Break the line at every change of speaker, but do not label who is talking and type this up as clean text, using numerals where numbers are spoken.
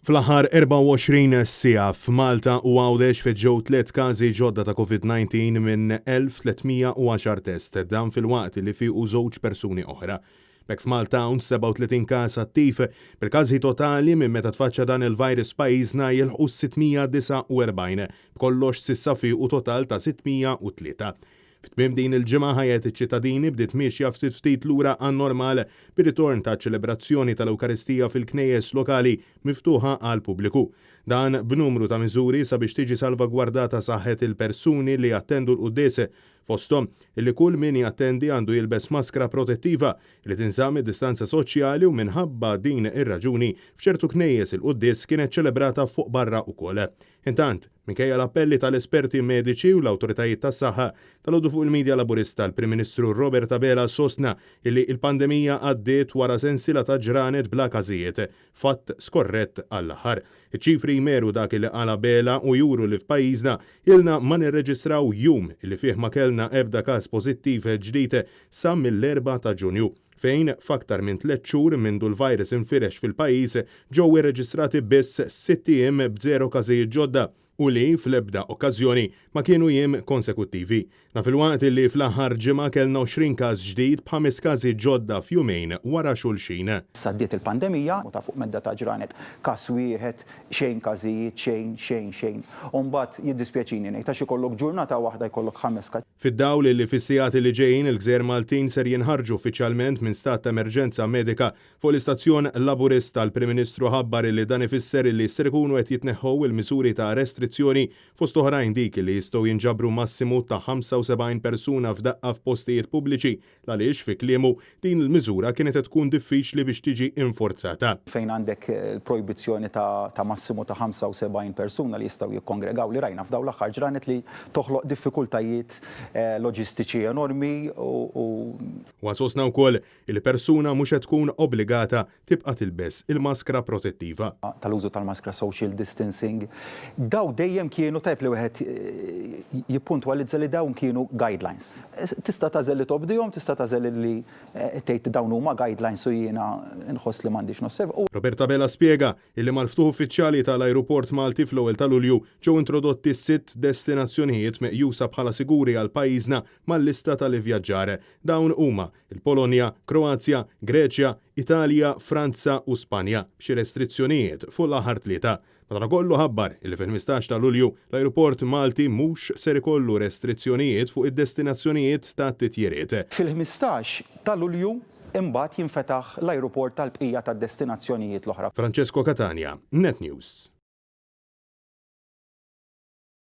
Fl-aħħar 24 siegħa f'Malta u Għawdex feġġew tliet każi ġodda ta' Covid-19 minn 1,310 test. Dan filwaqt li fiequ żewġ persuni oħra. B'hekk f'Malta hawn 37 każ attiv, bil-każi totali minn meta tfaċċa dan il-virus f'pajjiżna jilħqu s-649. B'kollox s'issa fiequ total ta' 603. Fi tmiem din il-ġimgħa ħajjet iċ-ċittadini bdiet miexja ftit ftit lura għan-normal bir-ritorn taċ-ċelebrazzjoni tal-Ewkaristija fil-knejjes lokali miftuħa għall-pubbliku. Dan b'numru ta' miżuri sabiex tiġi salvagwardata saħħet il-persuni li jattendu l-quddies, fosthom illi kull min jattendi għandu jilbes maskra protettiva, li tinżamm id-distanza soċjali u minħabba din ir-raġuni f'ċertu knejjes il-quddies kienet ċelebrata fuq barra ukoll. Intant, minkejja l-appelli tal-esperti mediċi u l-awtoritajiet tas-saħħa, dalgħodu fuq il-media Laburista l-Prim Ministru Robert Abela sostna illi l-pandemija għaddiet wara sensiela ta' ġranet bla każijiet, fatt skorrett għall-aħħar. Iċ-ċifri jmeru dak illi qal Abela u juru li f'pajjiżna ilna ma nirreġistraw jum illi fih ma kellna ebda każ pożittiv ġdid sa mill-Erbgħa ta' Ġunju. fejn f'aktar minn tlett xhur mindu l-virus infirex fil-pajjiż ġew irreġistrati biss sitt ijiem b'zero każijiet ġodda u li fl-ebda okkażjoni ma kienu jiem konsekuttivi. Dan filwaqt li fl-aħħar ġimgħa kellna 20 każ ġdid b'ħames każi ġodda f'jumejn wara xulxin.
Issa għaddiet il-pandemija u ta' fuq medda ta' ġranet każ wieħed, xejn każijiet, xejn, xejn, xejn. U mbagħad jiddispjaċini ngħid għax ikollok ġurnata waħda jkollok ħames każijiet.
Fid-dawl li fis-sigħat li ġejjin il-gżejjer Maltin ser jinħarġu uffiċjalment minn stat ta' emerġenza medika, fuq l-istazzjon Laburista l-Prim Ministru ħabbar li dan ifisser li ser ikunu qed jitneħħew il-miżuri ta' restrizzjoni fost oħrajn dik li jistgħu jinġabru massimu ta' 75 persuna f'daqqa f'postijiet pubbliċi l-għaliex, fi kliemu, din il-miżura kienet qed tkun diffiċli biex tiġi inforzata.
Fejn għandek il-projbizzjoni ta' massimu ta' 75 persuna li jistgħu jikkongregaw li rajna f'dawn l-aħħar ġranet li toħloq diffikultajiet loġistiċi enormi u.
Huwa sostna wkoll li persuna mhux qed tkun obbligata tibqa' tilbes il-maskra protettiva.
Tal-użu tal-maskra social distancing, dawn dejjem kienu, tajjeb li wieħed jippuntwalizza li dawn kienu guidelines. Tista' tagħżel li tobdihom, tista' tagħżel li tgħid dawn huma guidelines u jiena nħoss li m'għandix nosserva.
Robert Abela spjega illi mal-ftuħ uffiċjali tal-ajruport Malti fl-ewwel ta' Lulju ġew introdotti sitt destinazzjonijiet meqjusa bħala siguri għal pajjiżna mal-lista tal-ivvjaġġar. Dawn huma, il-Polonja, Kroazja, Greċja, Italja, Franza u Spanja, b'xi restrizzjonijiet fuq l-aħħar tlieta. Madankollu ħabbar illi fil-15 ta' Lulju l-ajruport Malti mhux ser ikollu restrizzjonijiet fuq id-destinazzjonijiet tat-titjiriet.
Fil-15 ta' Lulju imbagħad jinfetaħ l-ajruport għall-bqija tad-destinazzjonijiet l-oħra.
Francesco Catania, Net News.